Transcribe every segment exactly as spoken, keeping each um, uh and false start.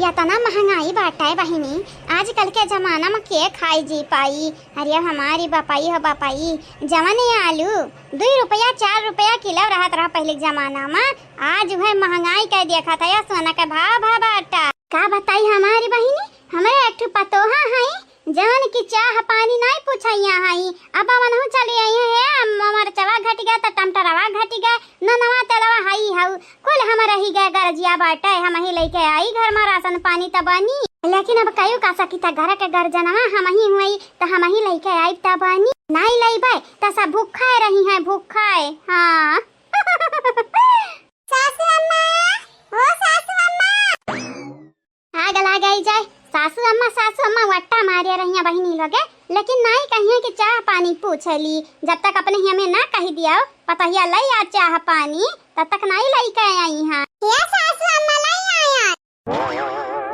एतना महंगाई बाटै बहिनी, आजकल के जमाना में के खाई जी पाई? अरे हमारी बापाई हो बापाई, जवन ये आलू दुई रुपया चार रुपया किलो रहत रहा पहिले के जमाना में, आज उहै महंगाई कै देखत है, सोना के भाव भा बाटा। का बताई हमारी बहिनी, हमरे एक ठो पतोहा है, जवन की चाह पानी नाई पूछैया हई। अब अवनहु चली आई है, हम, मरचवा घटि गै, त टमटरवा घटि गै, ननवा तेलवा हई हऊ, कुल हमरही गै गरजिया बाटै, हमही लइके आई घर मा रासन पानी त बनी। लेकिन अब कयू का सकी, त घर के गरजनवा हमही हुई, त हमही लइके आई त बनी। नाई लइबै, त सब भूखै रही हैं, भूखै। हाँ। सासू अम्मा, ओ सासू अम्मा। आग लाग आई जाए। सासू अम्मा, सासू अम्मा वट्टा मारिया रहिया बहिनी लोगे, लेकिन नाई कहिए कि चाह पानी पूछे ली। जब तक अपने ही हमें ना कही दिया, पतोहिया लई आ चाह पानी, तब तक नाई लई के आई हाँ। ये सासू अम्मा लई आया।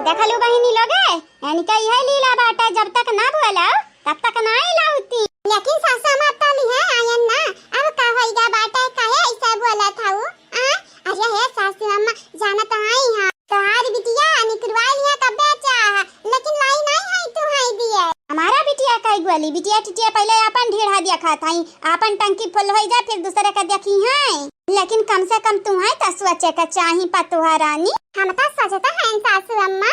देखलू बहिनी लोगे, यानी कि यह लीला बाटे, जब तक ना बोलाओ, तब तक नाई लाउती। लेकिन सासू अम्मा अब तो लिहे आयन ना, अब का होई गा बाटे, काहे ऐसा बोलत हऊ? आ, अरे हे सासू अम्मा, जानत हई हाँ, तोहार बिटिया निकरवा लिया कब्बे चाह, लेकिन लाई नाई है तू है दिए। हमारा बिटिया काई ग्वाली, बिटिया टिटिया पहिले आपन ढीढ़ा देखत हई, आपन टंकी फुल होई जा, फिर दूसरे का देखी हैं। लेकिन कम से कम तू है त सोचे का चाही पतोहा रानी। हम त सोचत हैं सासू अम्मा।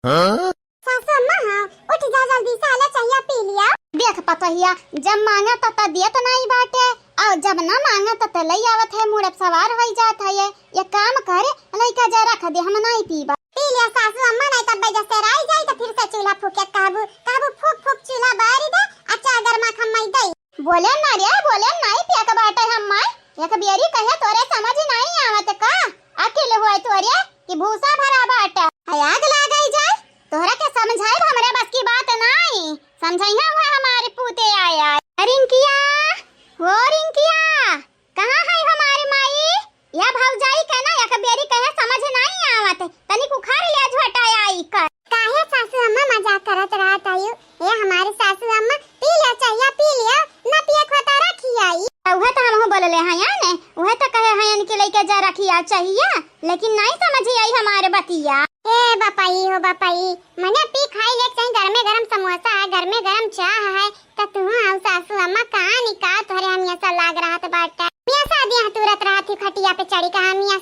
हाँ? सासू अम्मा, हाँ, उठ जा जल्दी से, आला चाहिया पी लिया। देख पतोहिया, जब मांगा त, त दियत नाई बाटे, और जब ना मांगा त, त लई आवत है, मूड़े पे सवार होई जात है। ये, ये काम कर, लइका जा रख दे, हम नाई पीबा। पी लिया सासू अम्मा, नाई तब जैसे राई जाई त फिर से चूल्हा फूके कहबू, कहबू फूक फूक चूल्हा बारी दे, आ चादर माखा मई दई। बोले ना रे, बोले नाई पिया के बाटे हम माई। एक बेरी कहे तोरे समझ नाई आवत का? अकिल हुआ तोरे कि भूसा भरा बाटे। है आग लागई जाए। तोहरा के समझाई हमरे बस की बात नाई। समझाई हुआ हमारे पूते आया। रिंकिया, ओ रिंकिया, कहाँ है हमारे माई? या भौजाई के ना एक बेरी कहे समझ नाई आवत, तनिक उखाड़ लिया झोटा आई कर। काहे सासू अम्मा मजाक करत रहत हयू? ए हमारे सासू अम्मा, पी लिया चाहिया, पी लिया, ना पिए खोता रखी आई। उहे तो हमहू बोलले हैं ने, उहे तो कहे हैं इनके लइके जा रखी आ चाहिया, लेकिन नाई समझ आई हमारे बतिया। ए बापाई हो बापाई, मने पी खाई ले चाहिए, गरमे गरम समोसा है, गरमे गरम चाह है, त तू हम सासू अम्मा कहाँ निकाल तोहरे हमेशा लाग रहत बाटे। हमेशा दिया तुरत रहत ही खटिया पे चढ़ी का हमेशा।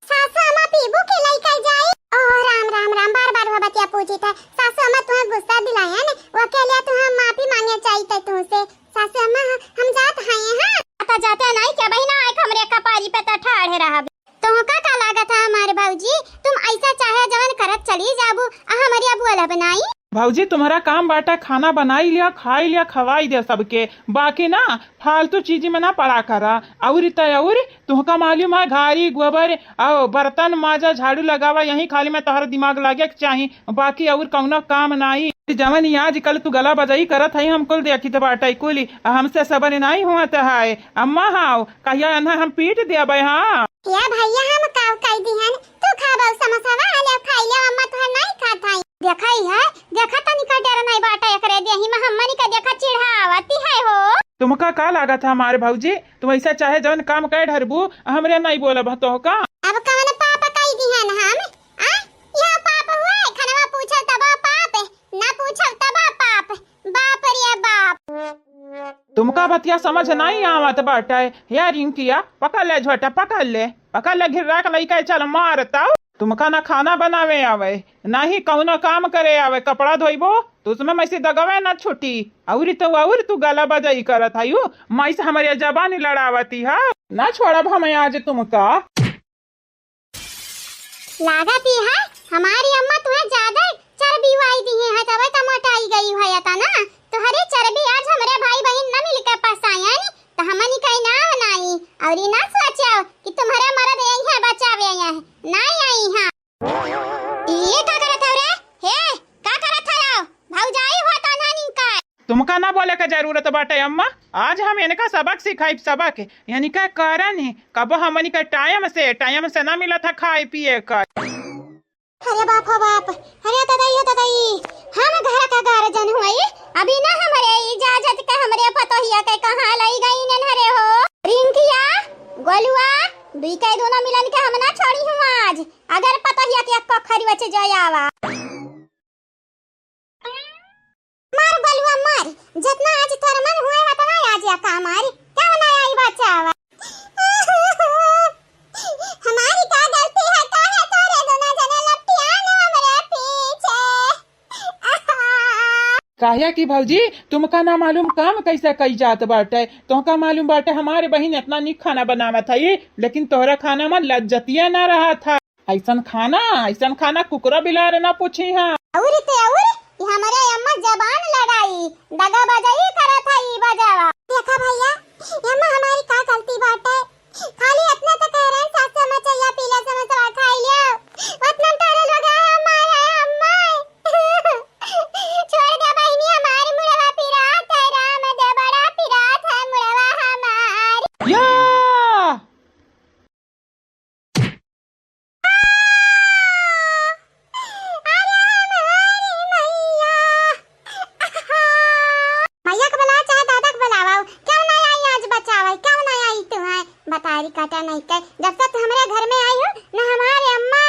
सासू अम्मा पीबू के लइका जाई। ओ राम राम राम, बार बार वो बतिया पूछी था। सासू अम्मा तुम्हें गुस्सा दिलाया ने, वो के लिए तुम्हें माफी मांगे चाहिए तुमसे। सासू अम्मा हम जात हैं हाँ। आता जाते नहीं क्या बहिना, आए हमरे कपारी पे त ठाढ़े रहब। तुमका का लागत है हमारे भौजी, तुम ऐसा चाहे जवन करत चली जाबू, आ हमरे अब बोलब नाई। भौजी तुम्हरा काम बाटा, खाना बनाई लिया, खाई लिया, खवाई दे सबके, बाकी ना फालतू चीजी में ना पड़ा करा। और त और तुहका मालूम है घारी गोबर और बर्तन माजा झाड़ू लगावा, यही खाली में तोहरा दिमाग लागे के चाही, बाकी और कौनो काम नाई। जवन ई आजकल तू गला बजाई करत है, हम कुल देखित बाटे कुल, आ हमसे सबर नाई होत है। अम्मा हाव, कहिया एन्हा हम पीट देबै, हाँ। या भैया, हम काव कई दिहन, तू खाबो समोसवा, ले खाई ले, अम्मा तोहर नाई खात हई। देखा ही है, देखा तनिका डर नाई बाटा एकरे देही में, हमनी का देखा चिढ़ावती है हो। तुमका का लागत है हमारे भौजी, तुम ऐसा चाहे जौन काम कर ढरबू, हमरे नाई बोलब तो का? अब कवन पाप कई दिहन हम, आ? यह पाप हुआ है, खनवा पूछल तबा पाप, ना पूछल तबा पाप। बाप रे बाप। तुमका बतिया समझ नाई आवत बाटे। हे रिंकिया, पकड़ ले झोटा, पकड़ ले, पकड़ ले, घिर्रा के लइका चल मारता। तुमका ना खाना बनावे आवे, ना ही कौनो काम करे आवे, कपड़ा धोइबो तो उसमें मैं से दगवे ना छुटी। और तो और तू गला बजाई करत हयू, माई से हमरे जबानी लड़ावती है। ना छोड़ब हम आज तुमका। लागत ही है हमारी अम्मा तुम्हें ज्यादा चर्बी वाई दिए है, तबे तो मोटाई गई है तना। तोहरे चर्बी आज हमरे भाई बहिन न मिलके पसायन, तो हमनी कहीं ना बनाई। और ई ना सोचो कि तुम्हरे मरद यही है बचावे आए हैं, ना आई हाँ। ये का करत हो रे? हे, का करत हो? भौजाई हो तो ना निकाय। तुमका ना बोले के जरूरत बाटे अम्मा, आज हम इनका सबक सिखाइब, सबक। इनका कारण ही कब हमनी के टाइम से, टाइम से ना मिलत है खाए पिए का। अरे बाप हो बाप, अरे ददाई हो ददाई, हम घर का गार्जियन हुई, अभी ना हमरे इजाजत के हमरे पतोहिया के कहाँ लई गई नन हरे हो। रिंकिया, गोलुआ, दुई के दूनो मिलन के हम ना छोड़ी हूँ आज, अगर पतोहिया के एक खरी बचे जाए आवा। मार बलुआ मार, जितना आज तोर मन हुए उतना आज या का मारी, क्या ना आई बचावा। हमारी का गलती है, काहे तोरे दोनों जने लपटियान हमरे पीछे? काहे कि भौजी, तुमका ना मालूम काम कैसे कई जात बाटे। तुमका मालूम बाटे, हमारे बहिन इतना नीक खाना बनावत है, लेकिन तोहरा खाना में लज्जतिया ना रहा था। ऐसन खाना, ऐसन खाना कुकुरा बिलार ना पूछी है। अउर ते अउर, ये हमारे अम्मा जबान लड़ाई, दगा बजाई करत है ई बजावा। देखा भैया, ये अम्मा हमारी का गलती बाटे? खाली इतना तो कह रहे हैं, सात समोसा या पीला समोसा खाई लियो। उतना तारे लोग आए, हमारे अम्मा। छोड़ दे बहिनी, हमारे मुड़वा पिरात है, राम दे बड़ा पिरात है मुड़वा हमार। या! अरे हमारी मैया। मैया के बुलावा चाहे दादा के बुलावा, क्यों ना आई आज बचावे, क्यों ना आई तू है? बतारी काटा नहीं के, जब से तू हमरे घर में आई हो, ना हमारे अम्मा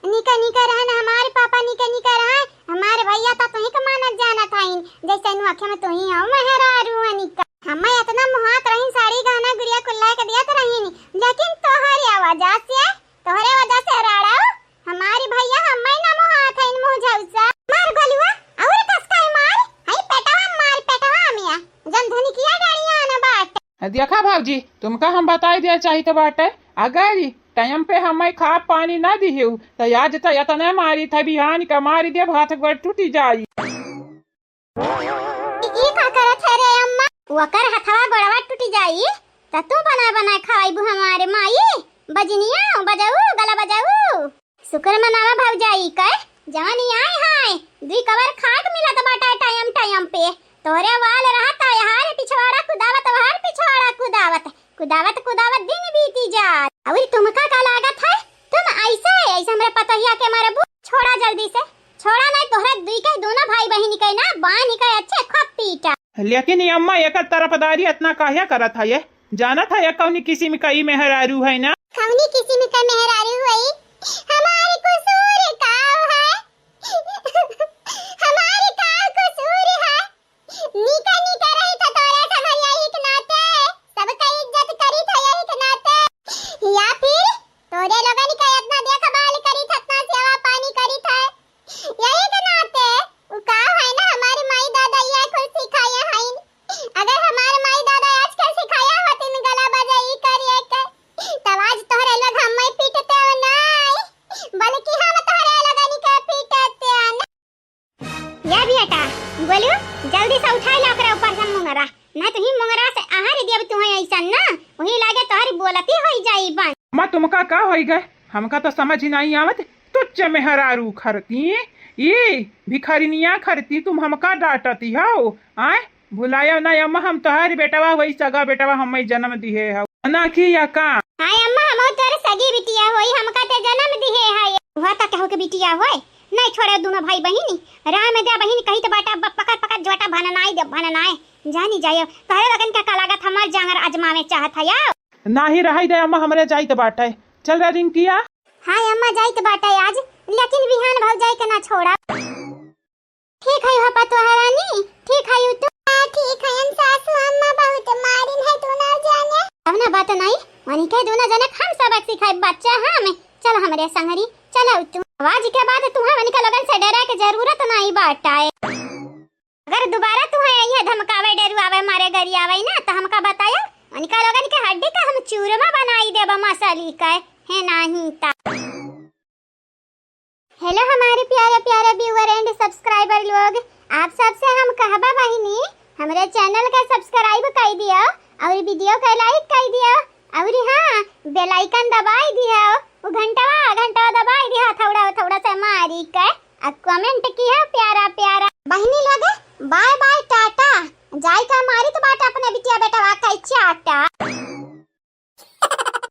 निके निके रहे, ना हमारे पापा निके निके रहे, हमारे भैया तो तुही के मानत जानत हईन, जैसे नु आँखें में तुही हो मेहरारू है निका। हमें इतना मुहात रहीन, साड़ी गहना गुड़िया कुल्ला के दियत रहीन, लेकिन तोहरे वजह से, तोहरे वजह से राड़ो, हमारी भैया हमें ना मुहात है इन मुँह झौसा। मार गोलुआ, और कस का मार, हई पेटवा मार, पेटवा मिया, जन धुनिकिया गाड़िया न बाट। देखा भौजी, तुमका हम बताई दिया चाहित बाटे, अगर टाइम पे हमें खा पानी ना दिहेउ, त आज त इतने मारी था, बिहान का मारी देब, हाथ गोड़ टूटी जाई। ई का करत है रे अम्मा? ओकर हथवा गोड़वा टूटी जाई, त तू बना बना खवाइबू हमारे माई? बजनिया बजाऊ, गला बजाऊ। शुक्र मनावा भौजाई के, जवन ई आए हाय, दुई कवर खाए के मिलत बाटे टाइम टाइम पे। तोरे वाल रहत है, हार पिछवाड़ा कुदावत, हार पिछवाड़ा कुदावत, कुदावत कुदावत दिन बीती जात। अउर तुमका का लागत है? तुम ऐसे, ऐसे हमरे पतोहिया के मरबू? छोड़ा जल्दी से, छोड़ा नहीं, तोहरे दुई के दोनों भाई बहिन के ना बांध के अच्छे खूब पीटा। लेकिन ये अम्मा एकर तरफदारी इतना काहे करत है ये? जानत है ये कौनी किस्म का ई मेहरारू है ना? कौनी किस्म का मेहरारू है? हमारे कसूर का है? हमारे का कसूर है? नीका नीका रही था तोरे संग यही के नाते, सबका इज्जत करी था यही के नाते, या फिर तोरे लोगन का इतना देखभाल करी था, इतना सेवा पानी करी था यही के नाते? उ का है ना, हमारे माई दादा ये कुल सिखाए हैं। अगर हमारे माई दादा आज कल सिखाया होतिन गला बजाई करिए के, तब आज तोहरे लोग हमें पीटते हो नहीं, बल्कि हम तोहरे लोगन के पीटते हैं ना। या बेटा, गोलू, जल्दी से उठाई ला ओकरे ऊपर से मुंगरा, ना तो ही मुंगरा से आहार देब तुहे ऐसन ना, वही लागे तोहरी बोलती होई जाई बंद। अम्मा, तुमका का होई गए? हमका तो समझ ही नहीं आवत। तुच्छ मेहरारू खरती, ई भिखारिनिया खरती, तुम हमका डांटती हो, आय? भुलायो ना अम्मा, हम तोहार बेटवा होई, सगा बेटवा हमें जन्म दिहे हो। ना कि या का? हाय अम्मा, हम तोर सगी बिटिया होई, हमका ते जन्म दिहे है। वह तो केहू के बिटिया होय, नहीं छोड़े दोनों भाई बहिनी। राम दे बहिन कही तो बाटा ब-, पकड़ पकड़ जोटा भननाई दे भननाई। जानी जायो, तोहरे लोगन के का लागत हमार जांगर आजमावे चाहत है या? नाही रहाई दे अम्मा, हमरे जाइत बाटे। चल रे रिंकिया। हाय अम्मा, जाइत बाटे आज, लेकिन बिहान भौजाई के ना छोड़ा। ठीक है हो पतोह रानी, ठीक है तू? हाँ, ठीक है हम सासू अम्मा, बहुत मारिन है तू ना जाने। अब ना बात नहीं, वनी के दोनों जने हम सबक सिखाए बच्चा हम। चल हमरे संगरी, चलो तू। आज के बाद तुम्हें वनी के लोगन से डरे के जरूरत नहीं बाटे। अगर दोबारा तुम्हें यह धमकावे, डरुआवे, मारे गरियावे ना, तो हमका बतायो, उनका लोगन के हड्डी का हम चूरमा बनाई देब मसाली का, है नाही ता। हेलो हमारे प्यारे प्यारे viewer and subscriber लोग, आप सबसे हम कहबा बहिनी, हमरे channel का subscribe कर दियो और video का like कर दियो और हाँ, bell icon दबाई दियो, वो घंटवा, घंटवा दबाई दियो, थोड़ा, थोड़ा सा मारी के, आ comment किया प्यारा।